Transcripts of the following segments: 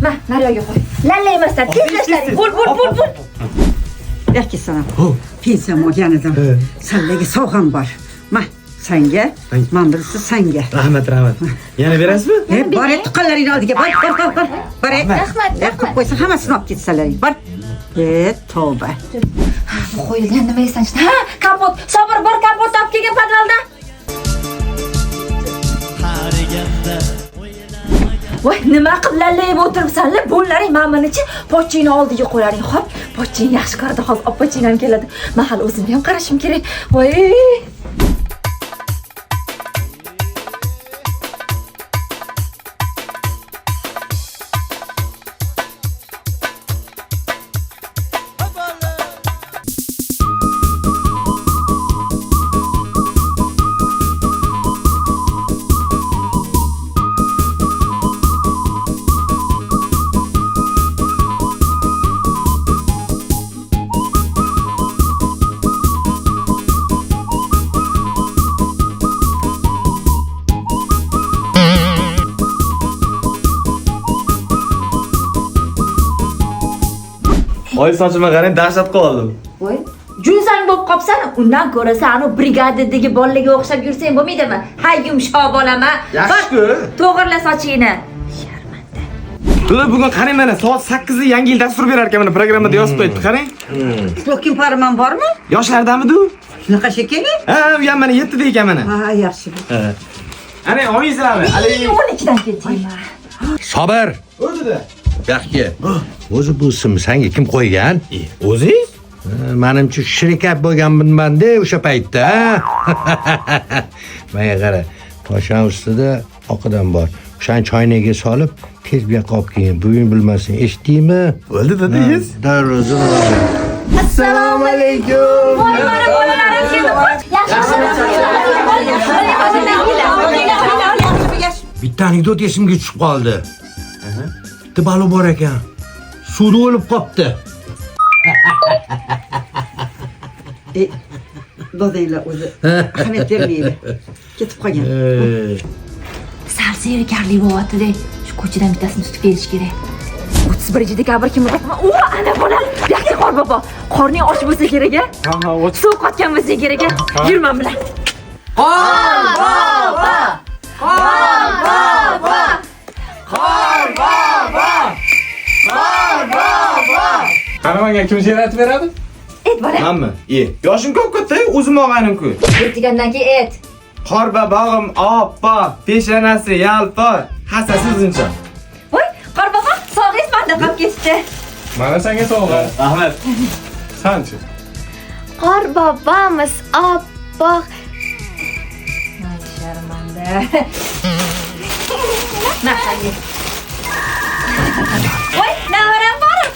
Ma, naryoqqa qo'y. Lallaymasdan tezlashlaring. Bo'l, bo'l, bo'l, bo'l. Yoki sana. Pensiyam olgan edim. Sandagi sovg'am bor. Ma, sanga, man birisi sanga. Rahmat, rahmat. Yana berasizmi? E, bor, et tuqqanlaringni oldiga bor, bor, bor, bor. Bor, et. Rahmat, E, qilib qo'ysa hammasini olib ketsalaring. Bor. E, tavba. Bu qo'yilgan nima esdan chiqdi? Ha, kompot. Sobir, bor kompot olib kelgin podvaldan. Voy, nima qilib lallayib o'tiribsanlar? Bo'llaring mana bunichi pochchangni oldiga qo'yaring. Xo'p, pochchang yaxshi ko'radi. Hozir oppoching ham keladi. Men hali o'zimga ham qarashim kerak. Voy. Oy sochimga qarang, dahshat qilib oldim. Voy, junzang bo'lib qolibsan, undan ko'ra sen anu brigadadagi bolalarga o'xshab yursang bo'lmaydimi? Ha, yumshoq bolama. Yaxshi-ku. To'g'irla sochingni. Sharmanda. Doda bugun qarang mana soat 8 da yangi yil dasturi berar ekan mana programmada yozib qo'yibdi, qarang. Slokin parman bormi? Yoshlardamidi u? Shunaqa shekilli? Ha, u ham mana 7 da ekan mana. Ha, yaxshi. Ana, olmaysizlarmi? Ali 12dan ketayman. Sobir, o'zida. bu yoqqa. O'zi bu ismni senga kim qo'ygan? O'zingiz? Ha, manimcha shirkat bo'lganman-da o'sha paytda. Menga qara, toshan ustida oqidan bor. O'shani choynagiga solib, tez bu yoqqa olib kelgin. Buving bilmasin, eshitdingmi? Bo'ldi dada, yez. Darrov o'zini Assalomu alaykum. Voy, mana bolalarim keldi. Yaxshi. Bitta anekdot esimga tushib qoldi. Bitta baliq bor ekan. Suvda o'lib qopti. E, dodanglar o'zi ahamiyat bermaydi. Ketib qolgan. Sal zerikarli bo'lyapti-da. Shu ko'chadan bittasini tutib kelish kerak. 31 dekabr kim o, ana bola. Yaxshi qor bobo. Qorning och bo'lsa kerak a? Ha, ha, och. Suv qotgan bo'lsa kerak a? Yur men bilan. Qani menga kim she'r aytib beradi? Et bola. Manmi? E, yoshim ko'p katta, o'zim og'aynim-ku. Aytgandan keyin et. Qor bobog'im oppoq, peshonasi yalpoq, hassasi uzuncha. Voy, qor bobo, sog'ingiz manda qolib ketibdi. Mana senga sovg'a. Rahmat. Sanchi. Qor bobomiz oppoq. Ay, sharmanda. Na, sanga. Voy, navaram borim.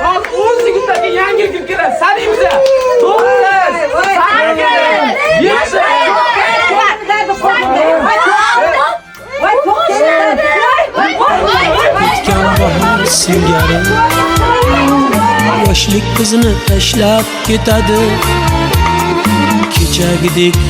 Hozir 10 sekunddan keyin yangi yil kirib keladi. Sanaymiz. 9 8 7 O'tgan bahor singari yoshlik bizni tashlab ketadi kechagidek.